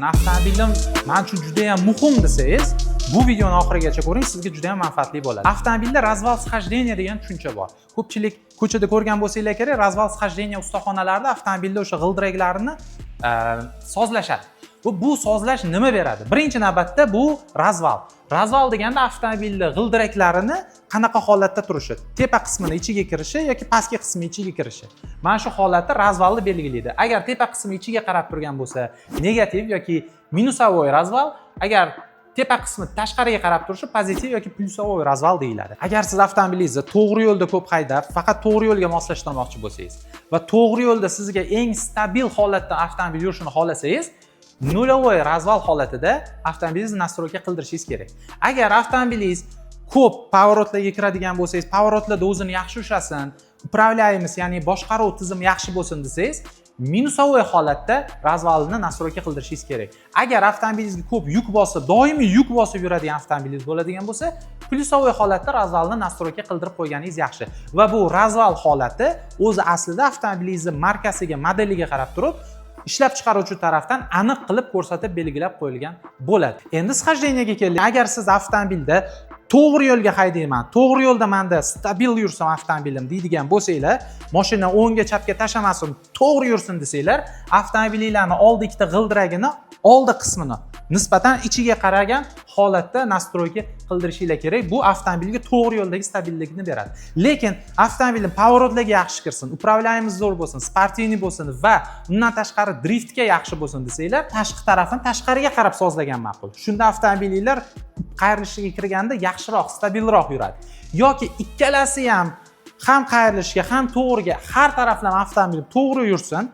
Avtomobilim man uchun juda yam muhim desangiz, bu videoni oxirigacha ko'ring, sizga juda yam manfaatli bo'ladi. Avtomobilda развал схождения degan tushuncha bor. Ko'pchilik ko'chada ko'rgan bo'lsanglar kerak, развал схождения ustaxonalarida avtomobilda o'sha g'ildiraklarni sozlashadi. Bu sozlash nima beradi? Birinchi navbatda bu развал. Развал deganda avtomobilni g'ildiraklarini qanaqa holatda turishi, tepa qismini ichiga kirishi yoki pastki qismi ichiga kirishi. Mana shu holatda развал ni belgilaydi. Agar tepa qismi ichiga qarab turgan bo'lsa, negativ yoki минусовой развал, agar tepa qismi tashqariga qarab turishi, pozitiv yoki плюсовой развал deyiladi. Agar siz avtomobilingizni to'g'ri yo'lda ko'p haydab, faqat to'g'ri yo'lga moslashtirmoqchi bo'lsangiz va to'g'ri yo'lda sizga eng stabil holatda avtomobil yurishini xohlasangiz, нулевой развал holatida avtomobilingizni настройка qildirishingiz kerak. Agar avtomobilingiz ko'p поворот larga kiradigan bo'lsangiz, поворот larda o'zini yaxshi ushlasin, управляемость, ya'ni boshqaruv tizimi yaxshi bo'lsin desangiz, минусовой holatda развал ni настройка qildirishingiz kerak. Agar avtomobilingizga ko'p yuk bosib, doimiy yuk bosib yuradigan avtomobilingiz bo'ladigan bo'lsa, плюсовой holatda развал ni настройка qildirib qo'yganingiz yaxshi. Va bu развал holati o'zi aslida avtomobilingizni markasiga, modeliga qarab turib, ishlab chiqaruvchi tarafdan aniq qilib ko'rsatib, belgilab qo'yilgan bo'ladi. Endi схождение ga keldik. Agar siz avtomobilda to'g'ri yo'lga haydayman, to'g'ri yo'lda manda stabil yursin avtomobilim deydigan bo'lsanglar, mashina o'ngga, chapga tashlamasin, to'g'ri yursin desanglar, avtomobilinglarni oldi ikkita g'ildiragini oldi qismini nisbatan ichiga qaragan holatda настройка qildirishinglar kerak. Bu avtomobilga to'g'ri yo'ldagi stabillikni beradi. Lekin avtomobilni поворот larga yaxshi kirsin, управляемость zo'r bo'lsin, спортивный bo'lsin va undan tashqari driftga yaxshi bo'lsin desanglar, tashqi tarafini tashqariga qarab sozlagan ma'qul. Shunda avtomobilinglar qayrilishga kirganda yaxshiroq, stabilroq yuradi. Yoki ikkalasi ham qayrilishga, ham to'g'riga, har taraflama avtomobil to'g'ri yursin,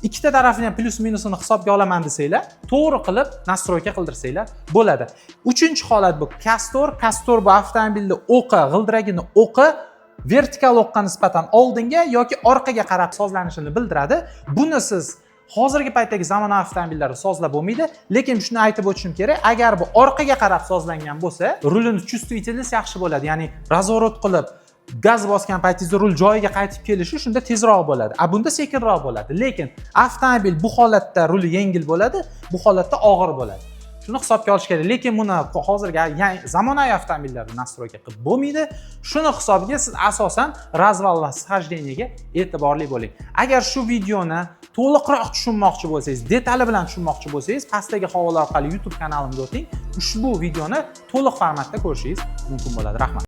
ikkita tarafini ham plyus minusini hisobga olaman desanglar, to'g'ri qilib настройка qildirsanglar bo'ladi. Uchinchi holat bu кастор. Кастор bu avtomobilni o'qi, g'ildiragini o'qi vertikal o'qqa nisbatan oldinga yoki orqaga qarab sozlanishini bildiradi. Buni siz hozirgi paytdagi zamonaviy avtomobillarda sozlab bo'lmaydi, lekin shuni aytib o'tishim kerak, agar bu orqaga qarab sozlangan bo'lsa, rulini чувствительность yaxshi bo'ladi, ya'ni разворот qilib gaz bosgan paytingizda rul joyiga qaytib kelishi shunda tezroq bo'ladi, a bunda sekinroq bo'ladi. Lekin avtomobil bu holatda ruli yengil bo'ladi, bu holatda og'ir bo'ladi. Shuni hisobga olish kerak. Lekin buni hozirgi zamonaviy avtomobillarda настройка qilib bo'lmaydi. Shuni hisobiga siz asosan развал va схождение ga e'tiborli bo'ling. Agar shu videoni to'liqroq tushunmoqchi bo'lsangiz, detali bilan tushunmoqchi bo'lsangiz, pastdagi havola orqali YouTube kanalimga o'ting, ushbu videoni to'liq formatda ko'rishingiz mumkin bo'ladi. Rahmat.